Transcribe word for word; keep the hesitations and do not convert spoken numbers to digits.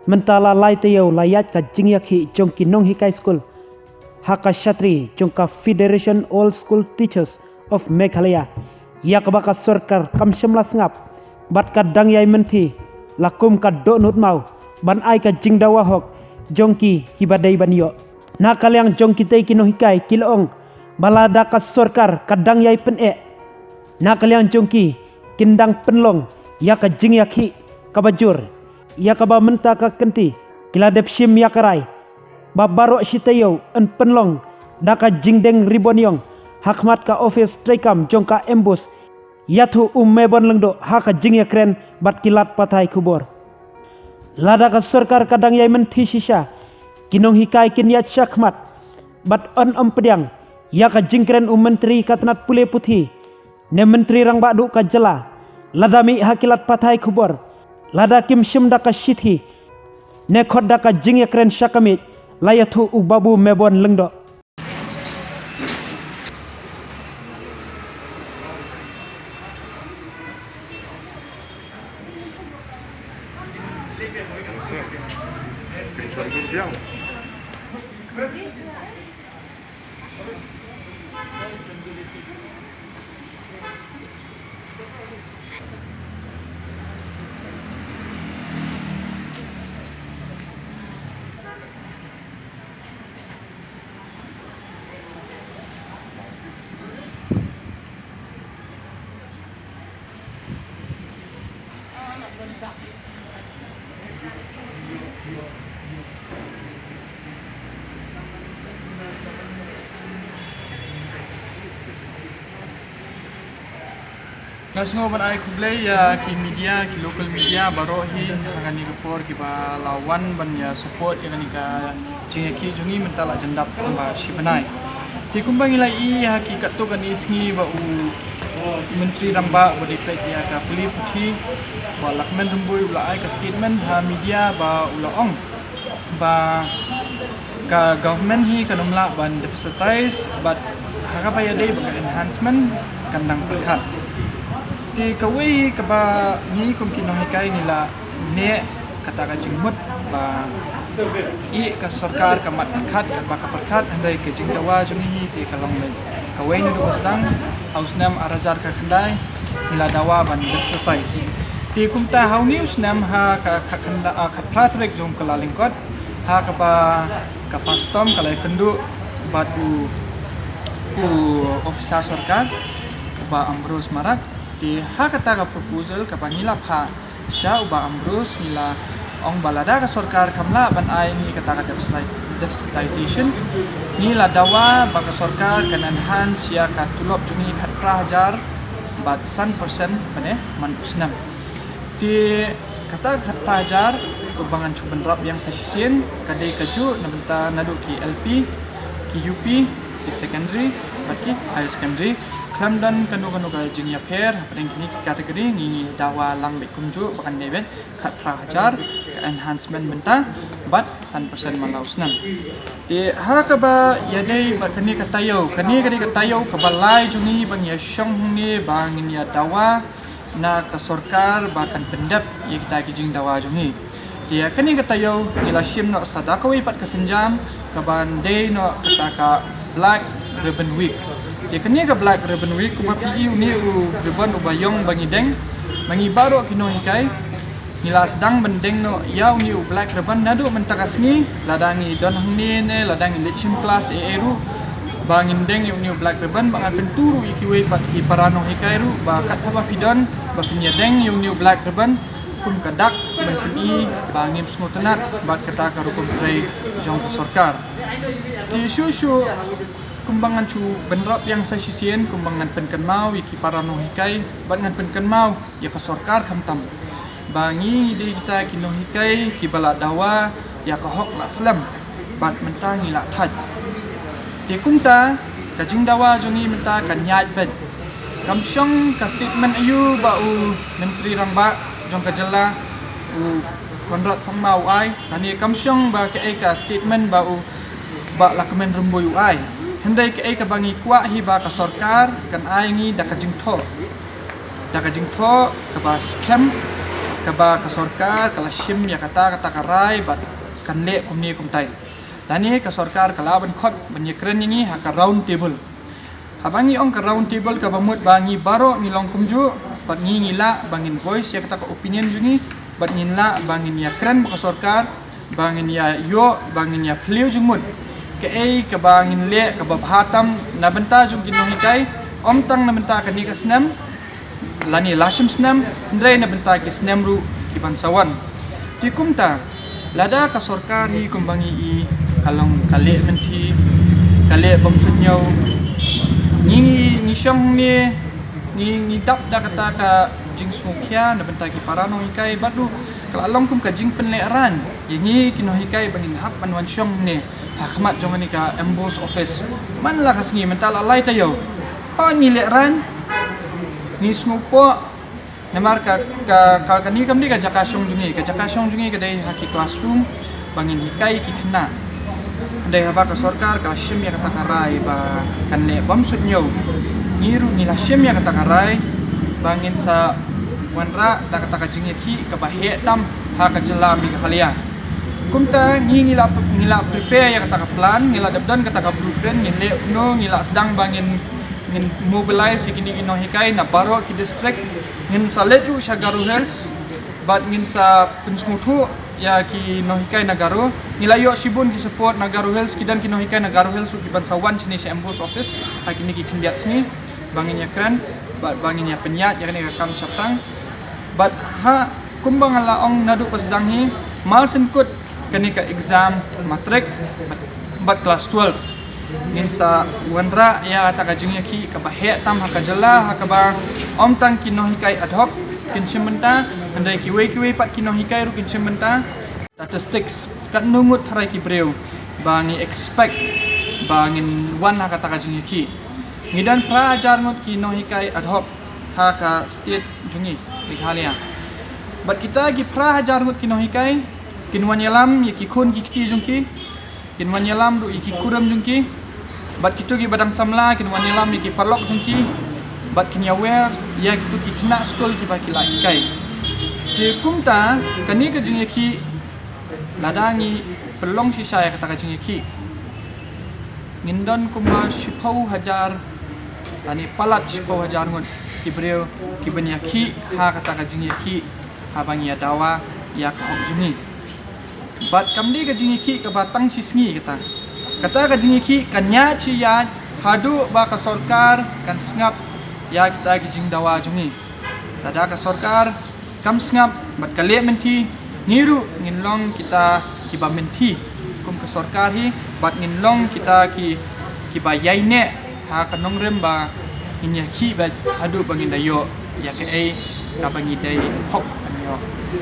Mynta la lai taïew la ïaid ka jingïakhih jong ki nonghikai skul ha ka shatri jong ka Federation All School Teachers of Meghalaya, ïa kaba ka sorkar kam shym la sngap bad ka dang ïai mynthi la kum ka dohnud maw ban ai ka jingdawa hok jong ki kiba dei ban ïoh. Na ka liang jong kitei ki nonghikai ki la ong ba lada ka sorkar ka dang ïai pyneh, na ka liang jong ki kin dang pynlong ïa ka jingïakhih kaba jur. Ïa kaba mynta ka kynti ki la dep shim ïa ka rai ba baroh shi taïew yn pynlong da ka jingdeng ribon ïong ha khmat ka ophis treikam jong ka MBOSE, ïathuh u Mebon Lyngdoh ha ka jingïakren bad ki lad pathai khubor. Lada ka sorkar ka dang ïai mynthi shisha, ki nonghikai kin ïaid sha khmat bad yn ym pdiang ïa ka jingkren u Myntri ka tnat pule puthi ne Myntri Rangbah Duh ka jylla, lada mih ha ki lad pathai khubor, lada kim shim da ka shithi ne khot da ka jingïakren sha ka miej, la ïathuh u Babu Mebon Lyngdoh. Nga sngew ban ai khublei ïa ki media, ki local media baroh hi ha kane ka por kiba la wan ban ïa support ïa kane ka jingïakhih jong ngi mynta la jan dap kumba shi bnai. Te kumba ngi la ïohi ha ki katto katne sngi ba u Myntri Rangbah ba dei peit ïa ka pule puthi, Bah Lahkmen Rymbui u la ai ka statement ha media ba u la ong ba ka government hi kan ym lah ban deficitize, bad ha kaba ïadei bad ka enhancement kan dang pyrkhat. Te kawei kaba ngi kum ki nonghikai ngi la neh kata ka jingmut ba i ka sorkar ka mat pyrkhat, kaba ka pyrkhat, hynrei ka jingdawa jong ngi hi te ka long beit kawei naduh ba sdang, ha u snem ar hajar khyndai ngi la dawa ban deficitize. Te kumta ha une u snem ha ka khatkhyndai, ah, khatphra tarik jong u Kyllalyngkot, ha kaba ka FASTOM ka la ïakynduh bad u, u officer sorkar, u Bah Ambrose Marak. Te ha kata ka proposal kaba ngi la phah sha u Bah Ambrose, ngi la ong ba lada ka sorkar kam lah ban ai ngi kata ka deficit, deficitization, ngi la dawa ba ka sorkar kan enhance ïa ka tulop jong ngi khatphra hajar bad san percent pat ne man u snem. Te kata ka khatphra hajar, kumba ngan shu bynrap biang sa shisien, ka dei kajuh na bynta naduh ki LP, ki UP, ki secondary bad ki higher secondary. Khlem don kano kano ka jingïapher hapdeng kine ki category, ngi dawa lang beit kumjuh ba kan dei beit khatphra hajar ka enhancement mynta bad san percent man la u snem. Te ha kaba ïadei bad kane ka taïew, kane ka dei ka taïew kaba lai jong ngi ba ngi ïashong hangne ba ngin ïa dawa na ka sorkar ba kan pyndep ïa kita ki jingdawa jong ngi. Te ïa kane ka taïew ngi la shim noh sa da kawei pat ka sienjam kaban dei noh kata ka Black Ribbon Week. Te kane ka Black Ribbon Week, kumba phi i une u ribbon uba ïong ba ngi deng, ba ngi baroh ki nonghikai ngi la sdang ban deng noh ïa une u Black Ribbon naduh mynta ka sngi, lada ngi don hangne ne lada ngi leit shim klas ei ei ruh, ba ngin deng ïa une u Black Ribbon, ba nga kyntu ruh ïa kiwei pat ki para nonghikai ruh ba katba ba phi don, ba phin ïa deng ïa une u Black Ribbon kum ka dak ban pyni ba ngim sngewtynnat bad kata ka rukom trei jong ka sorkar. Te shuh shuh, kumba ngan shu bynrap biang sa shisien, kumba ngan pynkynmaw ïa ki para nonghikai bad ngan pynkynmaw ïa ka sorkar khamtam ba ngi dei kita ki nonghikai kiba la dawa ïa ka hok la slem bad mynta ngi la thait. Te kumta ka jingdawa jong ngi mynta kan ïaid beit. Kam shong ka statement aïu ba u Myntri Rangbah jong ka jylla u Conrad Sangma u ai, lane kam shong ba kaei ka statement ba u Bah Lahkmen Rymbui u ai. Hynrei kaei kaba ngi kwah hi ba ka sorkar kan ai ngi da ka jingthoh, da ka jingthoh kaba skhem, Kaba ka sorkar ka la shim ïa kata kata ka rai bad kan leh kumne kumtai. Lane ka sorkar ka lah ban khot ban ïakren ïa ngi ha ka round table. Haba ngi ong ka round table kaba mut ba ngi baroh ngi long kumjuh bad ngi ngi lah ba ngin voice ïa kata ka opinion jong ngi bad ngin lah ba ngin ïakren bad ka sorkar ba ngin ïa ïoh ba ngin ïa phylliew jingmut kaei kaba ngin leh kaba bha tam na bynta jong ki nonghikai, ym tang na bynta kane ka snem lane la shim snem, hynrei na bynta ki snem ruh ki ban sa wan. Te kumta, lada ka sorkar hi kumba ngi i ka long ka leh mynthi, ka leh bym sngewthuh, ngi ngi shong ne ngi ngi dap da kata ka jingsngewkhia na bynta ki para nonghikai bad ruh ka la long kum ka jingpynlehrain ïa ngi ki nonghikai ba ngin hap ban wan shong ne ha khmat jong kane ka MBOSE office. Man la ka sngi mynta la lai taïew. Hooid ngi lehrain, ngi sngewpoh. Namar ka ka ka kane kam dei ka jaka shong jong ngi, ka jaka shong jong ngi ka dei ha ki classroom ba ngin hikai ki khynnah. Hynrei haba ka sorkar ka shim ïa kata ka rai ba kan leh bym sngewthuh, ngi ruh ngi la shim ïa kata ka rai ba ngin sa wanrah da kata ka jingïakhih kaba heh tam ha ka jylla Meghalaya. Kumta ngi ngi la ngi la prepare ïa kata ka plan, ngi la dep don kata ka blueprint, ngin leh kumno, ngi la sdang ba ngin ngin mobilize ïa kine ki nonghikai na baroh ki district, ngin sa leit ruh sha Garo Hills bad ngin sa pynsngewthuh ïa ki nonghikai na Garo. Ngi la ïoh shibun ki support na Garo Hills, ki don ki nonghikai na Garo Hills ruh ki ban sa wan shane sha MBOSE office ha kine ki khyndiat sngi ba ngin ïakren bad ba ngin ïa pynïaid ïa kane ka kam shaphrang. Bad ha kumba nga la ong naduh ba sdang hi, mal syn kut kane ka exam matric bad, bad class twelve, ngin sa wanrah ïa kata ka jingïakhih kaba heh tam ha ka jylla, ha kaba ym tang ki nonghikai ad hoc kin shim bynta, hynrei kiwei kiwei pat ki nonghikai ruh kin shim bynta. Statistics, katno ngut tharai ki briew ba ngi expect ba ngin wan ha kata ka jingïakhih. Ngi don phra hajar ngut ki nonghikai ad hoc ha ka state jong ngi, Meghalaya. Bad kita ki phra hajar ngut ki nonghikai kin wan ïalam ïa ki khun ki kti jong ki, kin wan ïalam ruh ïa ki kurim jong ki. Bad kito kiba dang samla kin wan ïalam ïa ki paralok jong ki bad kin ïawer ïa kito ki khynnah skul kiba ki la hikai. Te kumta kane ka jingïakhih, lada ngi pynlong shisha ïa kata ka jingïakhih, ngin don kumba shiphew hajar lane palat shiphew hajar ngut ki briew ki ban ïakhih ha kata ka jingïakhih haba ngi ïa dawa ïa ka hok jong ngi. Bad kam dei ka jingïakhih kaba tang shi sngi kata. Kata ka jingïakhih kan ïaid shi ïaid haduh ba ka sorkar kan sngap ïa kita ki jingdawa jong ngi. Lada ka sorkar kam sngap bad ka leh mynthi, ngi ruh ngin long kita kiba mynthi kum ka sorkar hi bad ngin long kita ki kiba ïaineh ha ka nongrim ba ngin ïakhih bad haduh ba ngin da ïoh ïa kaei kaba ngi dei hok ban ïoh.